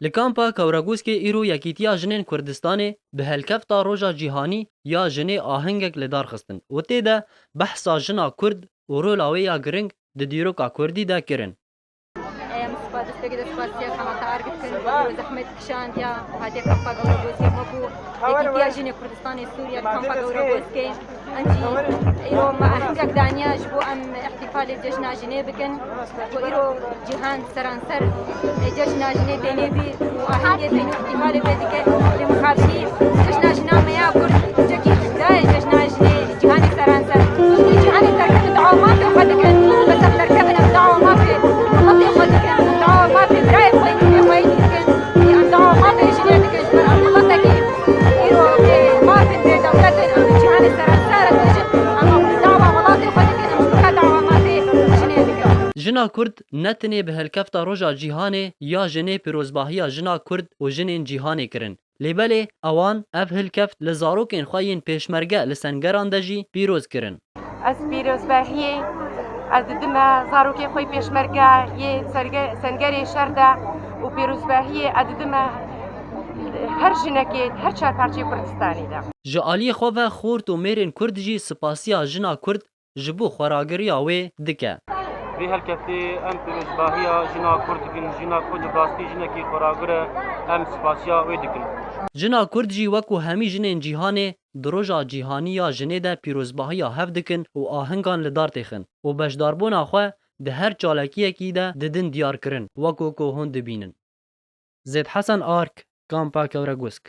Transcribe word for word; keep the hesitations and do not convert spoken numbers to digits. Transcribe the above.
Li kampa Kewregûskê îro Yekîtiya Jinên Kurdistanê bi helkefta Roja Cîhanî ya Jinê ahengek li dar xistin û tê de behsa jina Kurd û rola wê ya giring di dîroka Kurdî de kirin. Em spas, destpêkê de spasiya Kanal Arg dikin, bo zehmet kişandiya û hatiye kampa Kewregûskê, wekû Yekîtiya Jinê Kurdistanê Sûriye li kampa Kewregûskê. Em jî îro me ahengek daniya ji bo em îhtîfalê cejna jinê bikin. Ku îro cîhan seranser cejna jinê tênê bî û ahengê tênê îhtîfalê pê dike. Lê mixabitî cejna jina me ya Kurd cekî cuda ye cejna jinê cîhanê seranser. Cîhanê terkevin dua mafê xwe dikin. Bes em terkevin em dua mafê miletê xwe dikin. Dua mafê birayê xwe yî xwe yî dikin. Em dua mafê jinê dikin ji ber em miletekî îro bê mafin bê dewletin em li cîhanê seranser e dibêjin. Em dawa welatê xwe dikin, em ji xwe dawa mafê jinê dikin. Jina Kurd ne tenê bi helkefta Roja Cîhanê ya Jinê pîrozbahiya jina Kurd û jinên cîhanê kirin. Lê belê ewan ev hilkeft li zarokên xwe yên pêşmerge li sengeran de jî pîroz kirin. Ez pîrozbahiyê ez didime zarokê xwe pêşmerge yê serge-, sengerê şer de û pîrozbahiyê ez didime her jinekê her çar parçeyê Kurdistanê de. Ji aliyê xwe ve xort û mêrên Kurd jî spasiya jina Kurd ji bo xweragiriya wê dike. Vê helkeftê em pîrozbahiya jina Kurd dikin. Jina Kurd bi rastî jinekî xweragir e, em spasiya wê dikin. Jina Kurd jî wekû hemî jinên cîhanê di Roja Cîhanî ya Jinê de pîrozbahiya hev dikin û ahengan li dar têxin û beşdarbûna xwe di her çalakiyekî de didin diyarkirin, wekû ku hûn dibînin. Zêd Hesen Ark, Kampa Kewregûsk.